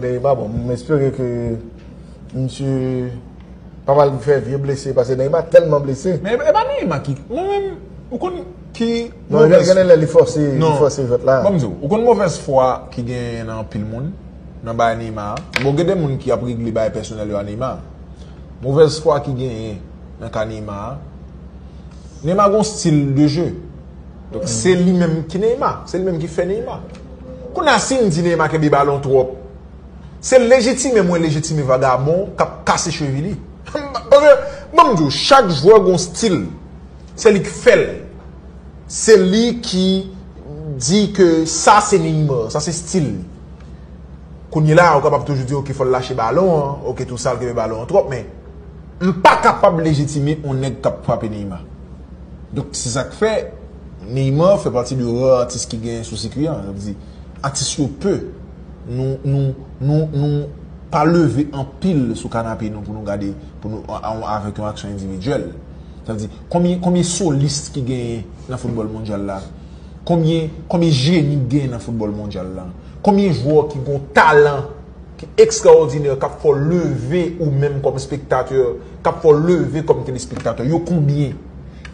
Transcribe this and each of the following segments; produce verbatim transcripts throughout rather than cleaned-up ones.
Neymar, bon, m espere ke misye pa pral fè vye blese, paske Neymar tèlman blese. Men e pa Neymar ki, mwen menm, ou konn ki Non, gen, gen lè li fòse, li fòse jwèt la. Ban m di w, ou konn movèz fwa ki genyen nan anpil moun nan bagay Neymar a? Bon, gen de moun ki ap regle bagay pèsonèl yo a Neymar. Movèz fwa ki genyen nan ka Neymar a, Neymar gon stil de jeu. Donk, se li menm ki Neymar. Se li menm ki fè Neymar. Kounye a, si n di Neymar kenbe balon twòp, se lejitime mwen lejitime vagabon k ap kase chevi li. Paske, ban m di w, chak jwè gon stil. Se li k fè l. Se li ki di ke sa se Neymar, sa se stil li. Kounye la, ou kapab toujou di, ok, fò l lache balon an, ok, tou sa, l kenbe balon an twòp, men m pa kapab lejitime yon nèg k ap frape Neymar. Donk, se sa k fè Neymar fè pati de rare atis ki gen sou sikwi an. Sa vle di, atis yo pe. Nou, nou, nou, nou pa leve anpil sou kanape nou pou nou gade, pou nou, a, a, avèk yon aksyon endividyèl. Sa vle di, konbyen, konbyen solis ki genyen nan foutbòl mondyal la? Konbyen, konbyen jeni k genyen nan foutbòl mondyal la? Konbyen jwè ki gon talan ki ekstraòdinè, k ap fè w leve ou menm kòm spektatè, k ap fè w leve kòm telespektatè? Yo konbyen?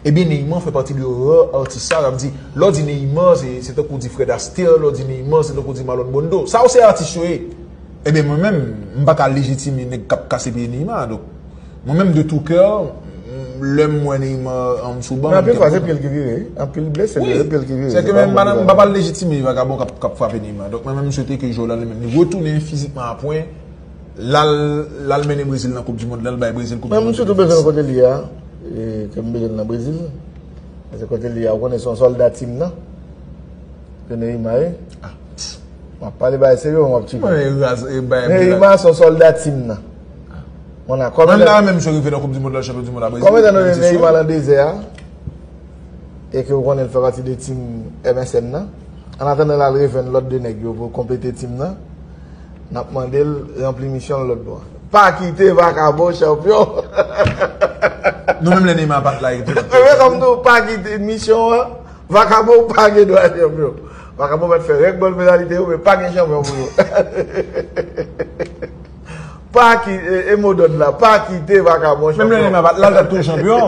Ebyen, Neymar fè pati de rare atis sa, sa vle di, lè w di Neymar, se, se tankou w di Fred Astaire, lè w di Neymar, se tankou w di Marlon Brando. Sa yo se atis yo ye. Ebyen, mwen menm, m pa ka lejitime nèg k ap kase pye Neymar. Donk, mwen menm, de tout cœur, m, lè m wè Neymar, m sou ban, Men anpil fwa, se pye l ki vire, wi. Anpil blese, se pye l ki vire. Se ke menm, m pa pral lejitime vagabon k ap, k ap frape Neymar. Donk, mwen menm, m swete ke jwè w la, li menm, li retounen fizikman a pwen, l al, l al mennen Brezil nan Koup di Mond la, l bay Brezil Koup di Mond. Men m sitou bezwen l kote l ye a, e, ke m bezwen l nan Brezil. Paske kote l ye a, ou konnen se yon sòlda tim nan. Ke Neymar ye. M ap pale bagay serye, w ap tcheke. Neymar se yon sòlda tim nan. Mwen la, kòm Menm la, menm si yo rive nan Koup di Mond la, chanpyon di mond la, Brezil, Kòm etan done Neymar lan dezè a, e ke ou konnen l fè pati de tim M S N nan, an atandan l al rejwenn lòt de nèg yo pou konplete tim nan, n ap mande l ranpli misyon l lòt bò a. Pa kite vakabon chanpyon! Nou menm lè Neymar pa t la, e tou. Mwen kòm tou, pa kite misyon an, vakabon pa gen dwa chanpyon. Vakabon mèt fè rèk bòl penalite yo, men pa gen chanpyon pou yo. Pa ki, e, e mo dòd la, pa kite vakabon chanpyon. Menm lè Neymar pa t la, l t ap toujou chanpyon.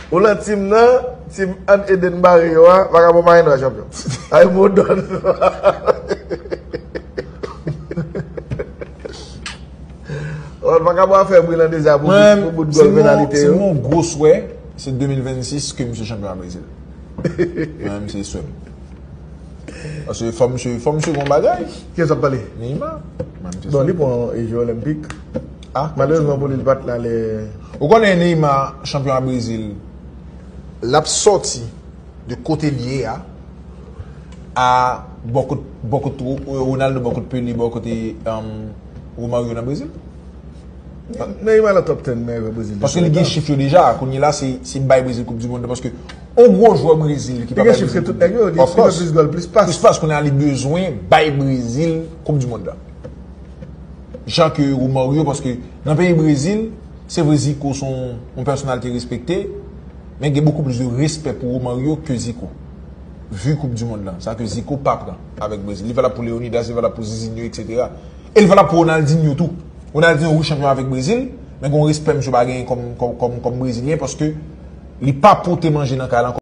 Ou lan tim nan, tim Ann Eden bare yo a, vakabon pa gen dwa chanpyon. Ay mo dòd. Vakabon ap fè bri lan deza pou bout, pou bout gòl penalite yo. Si m gon gwo swè, se de mil vennsis ke misye chanpyon a Brezil. Mwen menm se swè m. Paske fò misye, fò misye gon bagay. Kiyès w ap pale? Neymar. Mwen menm se swè m. Bon, li pran e jwe olenpik. Ah, malerezman pou li, li pa t la lè. Ou konnen Neymar, chanpyon a Brezil, l ap sòti de kote l ye a, a bò kot, bò kot Ro-, Ronaldo, bò kot Pelé, bò kote, um, Romario nan Brezil. Neymar nan top ten meyè jwè Brezil. Paske li gen chif yo deja, kounye la se, se bay Brezil Koup di Mond la, paske yon gwo jwè Brezil ki pa bay Brezil Koup di Mond la. Li gen chif ke tout nèg yo, li gen plis gòl, plis pas. Plis pas, kounye a li bezwen bay Brezil Koup di Mond la. Jan ke Romario, paske nan peyi Brezil, se vre Zico se yon, yon pèsonalite respekte, men gen bokou plis de respè pou Romario ke Zico. Vu Koup di Mond lan, sa ke Zico pa pran avèk Brezil. Li valab pou Leonidas, li valab pou Zizinho, etsetera. E li valab pou Ronaldinho tou. Ronaldinho, wi, chanpyon avèk Brezil, men gen yon respè misye pa genyen kòm, kòm, kòm, kòm Brezilyen, paske li pa pote manje nan kay la ankò.